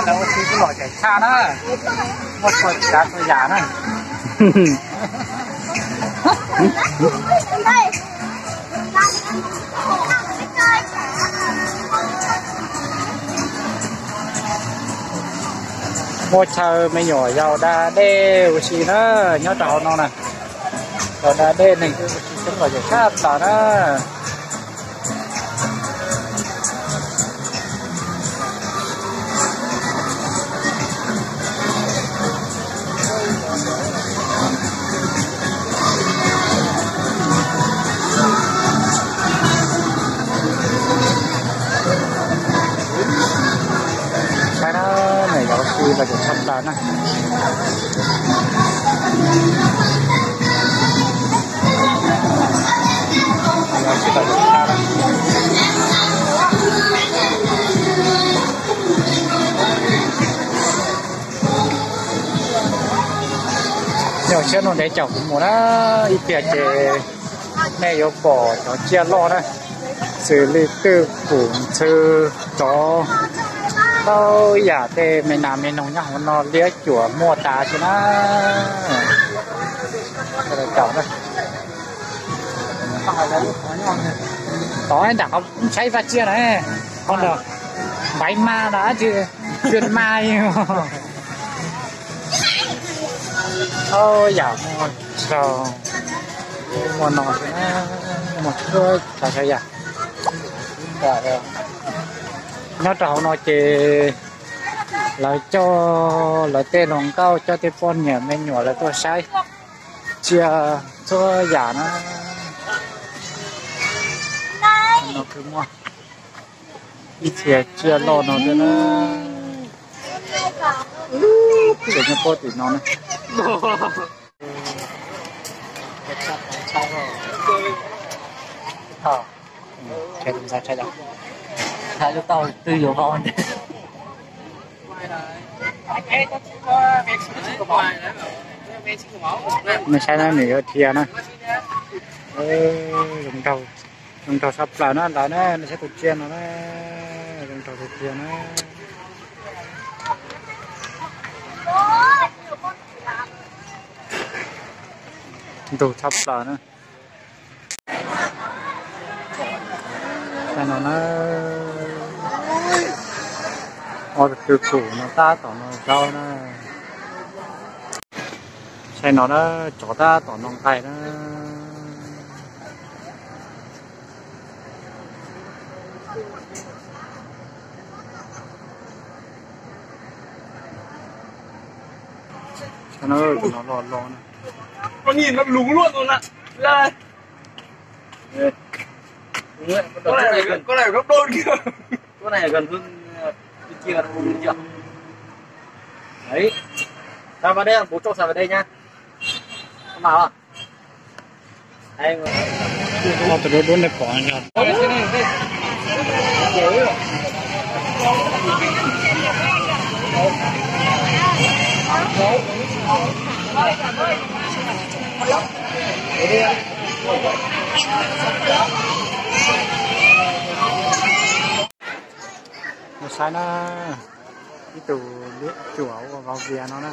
Lawv ua si kuj lom zem tshaj na, muaj txhua tsav txhua yam na. Muaj chaw me nyuam yaus da dej ua si na, nyob rau hauv no na. Yaus da dej neeg kuj ua si coob lom zem tshaj plaws na. Saib na, me nyuam yaus ua si lom zem tshaj plaws na. Yog siab no ntev caum kuv mus na, ib pliag ces nej yuav pom cov tsiaj loj na, xws li twj kum, ntxhw, tsov, tau yam tej me nas me noog nyob hauv no liab cuam muaj tas xwb na. Tom nram qhov saib vaj tsiaj na, qhov ntawd npaiv ma no dab tsi, xyoo ma. Tau yam muaj tsaug, muaj no xwb na, muaj txhua tsav txhua yam. Nyob rau hauv no ces lawv coj lawv tej hluas nkauj, coj tej poj niam me nyuam lawv tuaj saib tsiaj txhua yam na. No kuj muaj ib txhia tsiaj loj no thiab na. Tseem nyob pob tim no na. Nej saib na, nws yuav dhia na. Zoo nraug, zoo nraug tshaj plaws na lawv na, nej saib tus tsiaj no na, zoo nraug tiag tiag na. Ntug tshaj plaws na. Saib no na, ob tug twj kum no tab tom no zaub na. Saib no na, tsov tab tom no nqaij na. Saib no, tus no loj loj na. Con này ở gần Hương, ờ, bên kia, bên kia. Đấy. Ra vào đây, bố cho xài vào đây nhá. Con bảo à? Đây. Tus dub dub nej pom. Saib na, ib tug liab cuam ua vauv vias no na.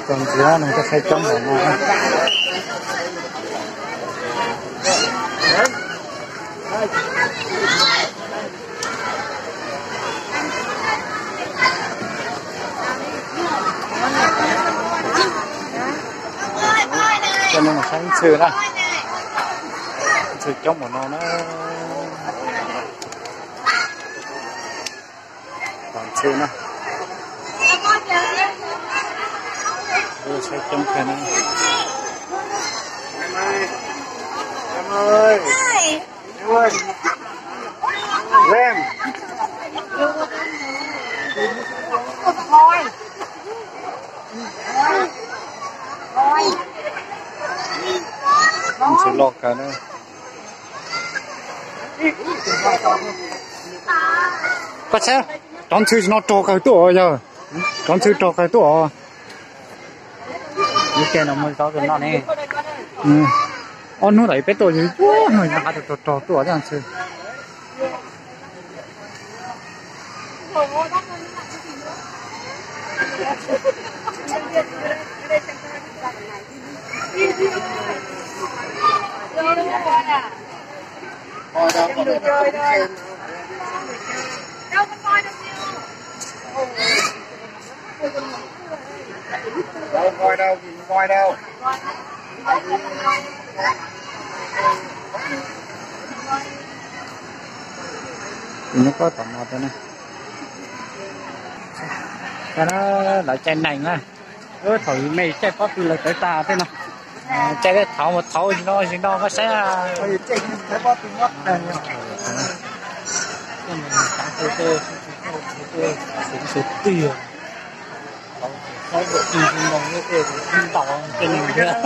Txog ntxiv nws tuaj saib coob npaum no. Coj nej mus saib ntxhw na, ntxhw coob npaum no na. Ntxhw no. Ua saib coob kawg na. Ntxhw loj kawg na. Koj saib, cov ntxhw no rog kawg tuaj os yawg. Cov ntxhw rog kawg tuaj os. Ob hnub ntawd peb tuaj yug yuav no rog rog rog tuaj cov ntxhw. Nyob tom no, lawv caij nees na. Thaum me caij pob tw lawv tawv tag tej no. Caij teb thaud mas thaud zim no zim no koj saib. Tus twg, tus twg ntaus tej neeg thiab.